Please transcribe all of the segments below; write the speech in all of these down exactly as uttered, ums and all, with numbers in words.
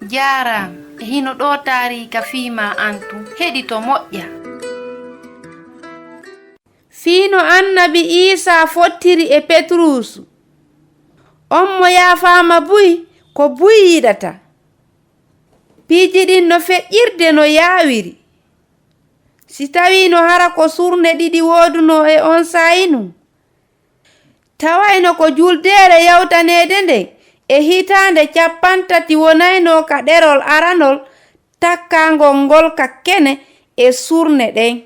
Jaaraama. E hino ɗoo taariika fii maa an tun. Heɗito moƴƴa. Fii no annabi Iisaa fottiri e Petruusu. On mo yaafaama buy, ko buy yiɗata. Piiji ɗin no feƴƴirde no yaawiri. Si tawiino hara ko surne ɗiɗi woodunoo e on saa'i nun, tawayno ko juldeere yawtaneede nden e hitaande cappanɗe tati wonaynoo ka ɗerol aranol takkaangol ngol ka kene e surne ɗen.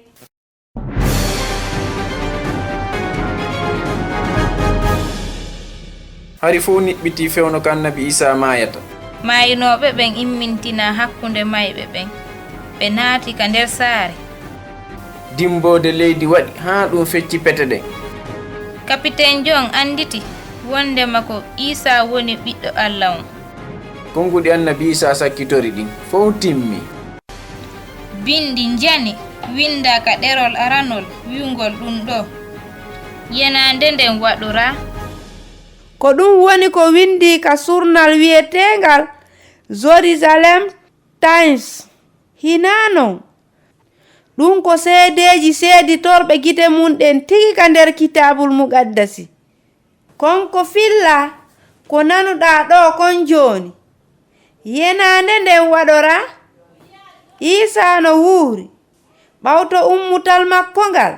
Hari fow niɓɓitii fewndo ka annabi Iisaa maayata. Maaynooɓe ɓen immintinaa hakkunde mayɓe ɓen, ɓe naati ka nder saare. Dimmboode leydi waɗi haa ɗum fecci pete ɗen. Kapiteenjo on annditi wonndema ko Iisaa woni Ɓiɗɗo Alla on. Konnguɗi annabi Iisaa sakkitori ɗin fow timmi. Binndi njani winndaa ka ɗerol aranol wi'ungol ɗum ɗoo, yenaande nden waɗoraa. Ko ɗum woni ko winndii ka surnal wi'eteengal Jerusalem Times. Hinaa non? Ɗum ko seedeeji seeditorɓe gite mun ɗen tigi ka nder Kitaabul Muqaddasi. Kon ko fillaa ko nanuɗaa ɗoo kon jooni. Yenaande nden waɗoraa? Iisaa no wuuri. Ɓawto ummutal makko ngal,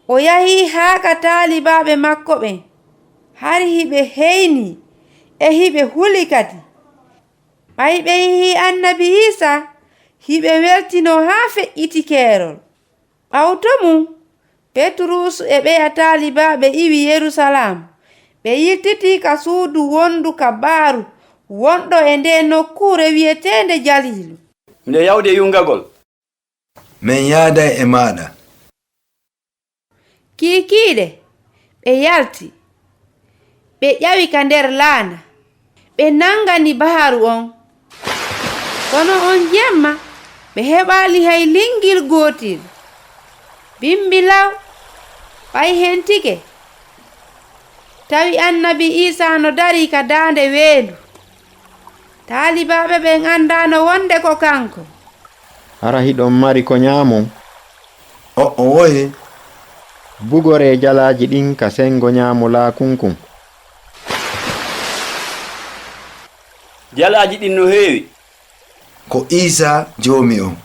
o yahii haa ka taalibaaɓe makko ɓen. Hari hiɓe heynii e hiɓe huli kadi. Ɓay ɓe yihii annabi Iisaa, hiɓe weltinoo haa feƴƴiti keerol. Ɓawto mum, Petruusu e ɓeya taalibaaɓe iwi Yerusalaam. Ɓe yiltitii ka suudu wondu ka baaru wonɗo e ndee nokkuure wi'eteende Jaliilu. Miɗo yaawde yungagol. Men yaaday e maaɗa. Kiikiiɗe, ɓe yalti. Ɓe ƴawi ka nder laana. Ɓe nangani baharu on. Kono on jemma, ɓe heɓaali hay linngil gootil. Bimbi law, ɓay hentike, tawi annabi Iisaa no darii ka daande weendu. Taalibaaɓe ɓen anndaano wonde ko kanko. Hara hiɗon mari ko ɲaamon? O'o woye. Bugoree jalaaji ɗin ka senngo ɲaamo laakunkun. Jalaaji ɗin no heewi. Ko Iisaa Joomi on.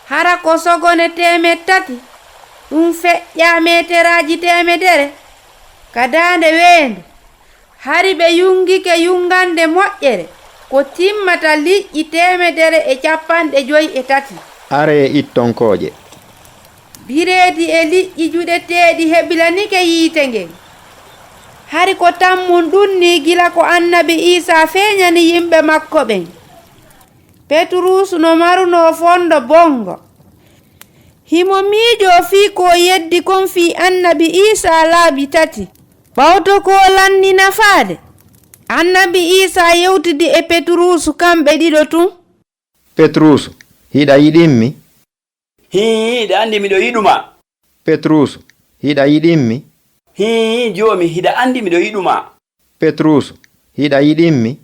Hara ko sogone teemeɗɗe tati, ɗum feƴƴaa meeteraaji teemedere, ka daande weendu. Hari ɓe yungike yungannde moƴƴere ko timmata liƴƴi teemedere e cappanɗe joy e tati. Aree itton kooƴe. Bireedi e liƴƴi juɗeteeɗi heɓilanike yiite ngen. Hari ko tammun ɗun nii gila ko annabi Iisaa feeɲani yimɓe makko ɓen. Petruusu no marunoo fonndo bonngo. Himo miijoo fii ko o yeddi kon fii annabi Iisaa laabi tati. Ɓawto ko o lanni nafaade, annabi Iisaa yewtidi e Petruusu kamɓe ɗiɗo tun. Petruusu, hiɗa yiɗimmi? Hii, hiɗa anndi miɗo yiɗu ma. Petruusu, hiɗa yiɗimmi? Hii, Joomi, hiɗa anndi miɗo yiɗu ma. Petruusu, hiɗa yiɗimmi?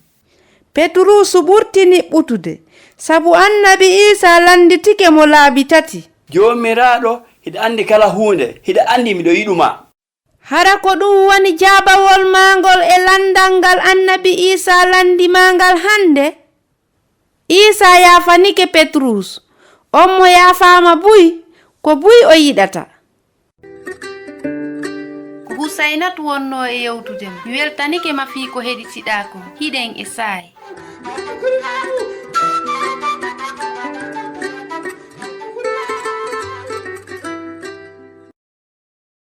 Petruusu ɓurti niɓɓutude, sabu annabi Iisaa lannditike mo laabi tati. Joomiraaɗo, hiɗa anndi kala huunde, hiɗa anndi miɗo yiɗu ma. Hara ko ɗum woni jaabawol maa ngol e lanndal ngal annabi Iisaa lanndi maa ngal hannde? Iisaa yaafanike Petruusu. On mo yaafaama buy, ko buy o yiɗata. Ko Husaynatu wonnoo e yewtude ma. Mi weltanike ma fii ko heɗitiɗaa kon. Hiɗen e saa'i.